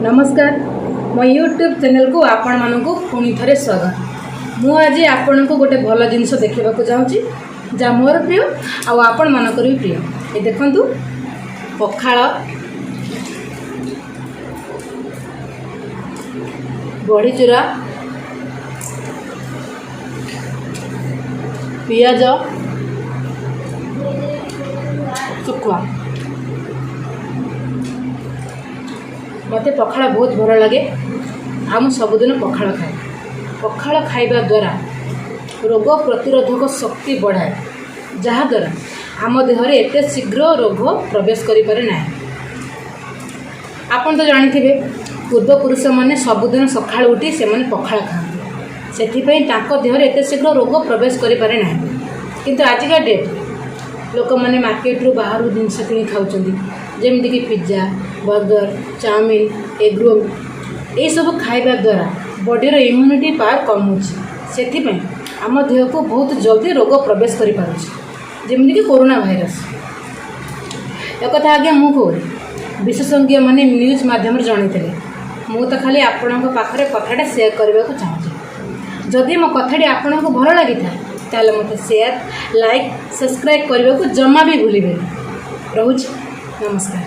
ନମସ୍କାର, ମୋ ୟୁଟ୍ୟୁବ୍ ଚ୍ୟାନେଲ୍କୁ ଆପଣମାନଙ୍କୁ ପୁଣି ଥରେ ସ୍ୱାଗତ। ମୁଁ ଆଜି ଆପଣଙ୍କୁ ଗୋଟେ ଭଲ ଜିନିଷ ଦେଖାଇବାକୁ ଚାହୁଁଛି, ଯାହା ମୋର ପ୍ରିୟ ଆଉ ଆପଣମାନଙ୍କର ବି ପ୍ରିୟ। ଏ ଦେଖନ୍ତୁ, ପଖାଳ, ବଢ଼ିଚୁରା, ପିଆଜ, ଶୁଖୁଆ। ମୋତେ ପଖାଳ ବହୁତ ଭଲ ଲାଗେ ଆଉ ମୁଁ ସବୁଦିନ ପଖାଳ ଖାଏ। ପଖାଳ ଖାଇବା ଦ୍ୱାରା ରୋଗ ପ୍ରତିରୋଧକ ଶକ୍ତି ବଢ଼ାଏ, ଯାହାଦ୍ୱାରା ଆମ ଦେହରେ ଏତେ ଶୀଘ୍ର ରୋଗ ପ୍ରବେଶ କରିପାରେ ନାହିଁ। ଆପଣ ତ ଜାଣିଥିବେ, ପୂର୍ବପୁରୁଷମାନେ ସବୁଦିନ ସକାଳୁ ଉଠି ସେମାନେ ପଖାଳ ଖାଆନ୍ତି। ସେଥିପାଇଁ ତାଙ୍କ ଦେହରେ ଏତେ ଶୀଘ୍ର ରୋଗ ପ୍ରବେଶ କରିପାରେ ନାହିଁ। କିନ୍ତୁ ଆଜିକା ଡେଟ୍ରେ ଲୋକମାନେ ମାର୍କେଟରୁ ବାହାରୁ ଜିନିଷ କିଣି ଖାଉଛନ୍ତି, ଯେମିତିକି ପିଜ୍ଜା, ବର୍ଗର, ଚାଉମିନ, ଏଗରୋଲ୍। ଏସବୁ ଖାଇବା ଦ୍ୱାରା ବଡ଼ିର ଇମ୍ୟୁନିଟି ପାୱାର କମୁଛି। ସେଥିପାଇଁ ଆମ ଦେହକୁ ବହୁତ ଜଲ୍ଦି ରୋଗ ପ୍ରବେଶ କରିପାରୁଛି, ଯେମିତିକି କରୋନା ଭାଇରସ୍। ଏକଥା ଆଜ୍ଞା ମୁଁ କହୁନି, ବିଶେଷଜ୍ଞମାନେ ନ୍ୟୁଜ୍ ମାଧ୍ୟମରେ ଜଣାଇଥିଲେ। ମୁଁ ତ ଖାଲି ଆପଣଙ୍କ ପାଖରେ କଥାଟା ସେୟାର କରିବାକୁ ଚାହୁଁଛି। ଯଦି ମୋ କଥାଟି ଆପଣଙ୍କୁ ଭଲ ଲାଗିଥାଏ, ତାହେଲେ ମୋତେ ସେୟାର, ଲାଇକ୍, ସବସ୍କ୍ରାଇବ୍ କରିବାକୁ ଜମା ବି ଭୁଲିବେନି। ରହୁଛି, ନମସ୍କାର।